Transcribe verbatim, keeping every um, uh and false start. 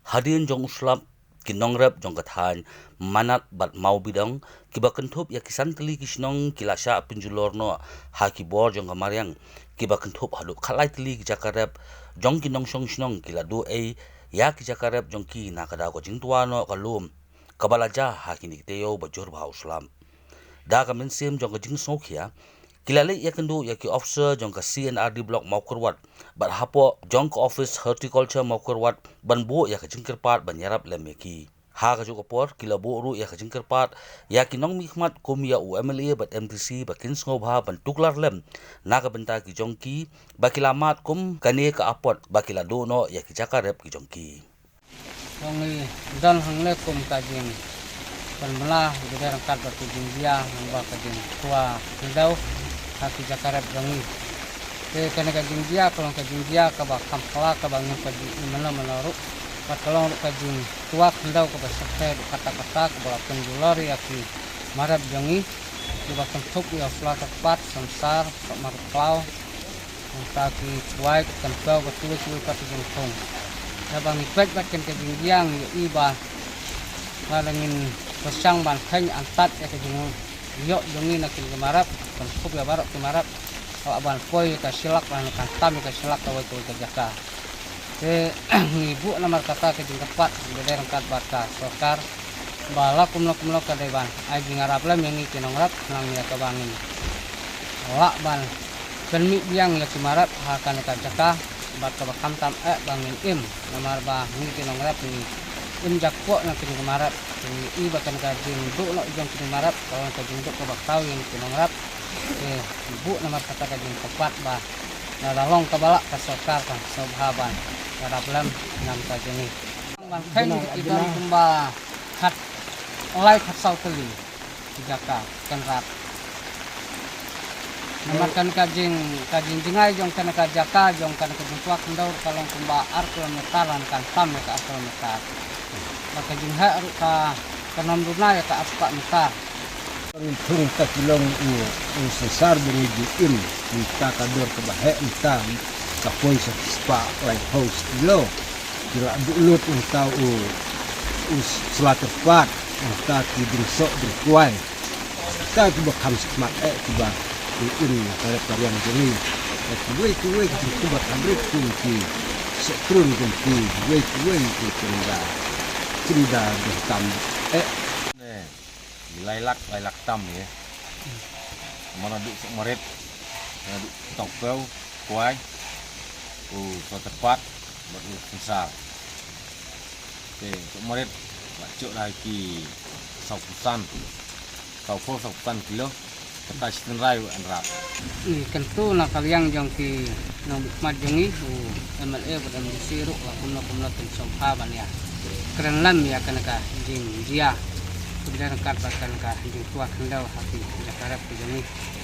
Hadien jong u slap, ki nongrep jong ka thaiñ Manad bad Mawbidong, kiba kynthup ïa ki san tylli ki shnong, ki la shah pynjulor noh ha ki bor jong ka mariang, kiba kynthup haduh khatlai tylli ki jaka rep jong ki nongshong shnong, ki la duh ei ïa ki jaka rep jong ki na ka daw ka jingtwa noh ka lum kaba la jia ha kine ki taïew ba jur bha u slap. Da ka mynsiem jong ka jingsngewkhia, ki la leit ïakynduh ïa ki officer jong ka C and R D Block Mawkyrwat bad hapoh jong ka Office Horticulture Mawkyrwat ban buh ïa ka jingkyrpad ban ïarap lem ïa ki. Ha kajuh ka por, ki la buh ruh ïa ka jingkyrpad ïa ki nongmihkhmat kum ïa u M L A bad M D C ba kin sngewbha ban tuklar lem na ka bynta ki jong ki, ba ki la mad kum kane ka apot ba ki la duh noh ïa ki jaka rep ki jong ki. Jong ngi don hangne kum ka jingpynbna, ngi dei ryngkat bad ka jingjia, nangba ka jingtwa khyndew ha ki jaka rep jong ngi. Te kane ka jingjia ka long ka jingjia kaba kham khla, kaba ngim pat ju i mano mano ruh. Bad ka long ruh ka jingtwa khyndew kaba shyrkhei ruh katta katta, kaba la pynjulor ïa ki marep jong ngi, kiba kynthup ïa u Sla Tyrpad, Samsar, Sohmar Khlaw, nangta ki Kwai, ki Kynpew, bad kiwei kiwei pat ki jingthung. Haba ngi peit bad kane ka jingjia, ngi ïohi ba lada ngin pyrshang ban kheiñ antad ïa ka jingïoh jong ngi na kine ki marep, kynthup ïa baroh ki marep, ka lah ban poi ïa ka shlak, lane kan tam ïa ka shlak kawei kawei ka jaka. Te ngi buh namar kata ka jingkyrpad, ngi dei ryngkat bad ka sorkar, ba la kumno kumno ka dei ban ai jingïarap lem ïa ngi ki nongrep, khnang ïa kaba ngin lah ban pynmih biang ïa ki marep ha kane ka jaka, bad kaba khamtam eh ba ngin im, namar ba ngi ki nongrep ngi im jakpoh na kine ki marep. Te ngi i ba kane ka jingduh noh jong kine ki marep ka long ka jingduh kaba khraw ïa ngi ki nongrep. Te ngi buh namar kata ka jingkyrpad ba lada long kaba lah ka sorkar kan sngewbha ban ïarap lem na ka bynta jong ngi. Ban kheiñ ki don kumba khatlai khatsaw tylli ki jaka Kynrad. Namar kane ka jing, ka jingjngai jong kane ka jaka, jong kane ka jingtwa khyndew ka long kumba ar kilometer, lane kan tam ïa ka ar kilometer. Bad ka jingheh ruh ka, kan ym duna ïa ka ar spah meter. Ngi thung ta ki long u, u Samsar ba ngi ju im, mynta ka dor kaba heh mynta ka poi sa ki spah laiphew kilo. Ki la duh lut mynta u, u Sla Tyrpad, mynta ki Ding Soh Ding Kwai. Mynta kiba kham skhmat eh kiba ki im na ka rep ka riang jong ngi. Bad kiwei kiwei ki jingkhumbit hynrei kum ki Sohtrun, kum kiwei kiwei ki kim da, kim da donkam eh. Ngi lai lak, lai lak tam ïa. Mano duh Sohmarit, mano duh Tongpew, Kwai, u Sla Tyrpad bad u Samsar. Te Sohmarit la shu da ki sawphew san, sawphew, sawphew san kilo. Kata shi tynrai u Kynrad. Ngi kyntu na ka liang jong ki nongmihkhmat jong ngi, u M L A bad M D C ruh, la kumno kumno kin sngewbha ban ïa kren lem ïa kane ka jingjia, kumjuh ryngkat bad kane ka jingtwa khyndew ha ki jaka rep ki jong ngi.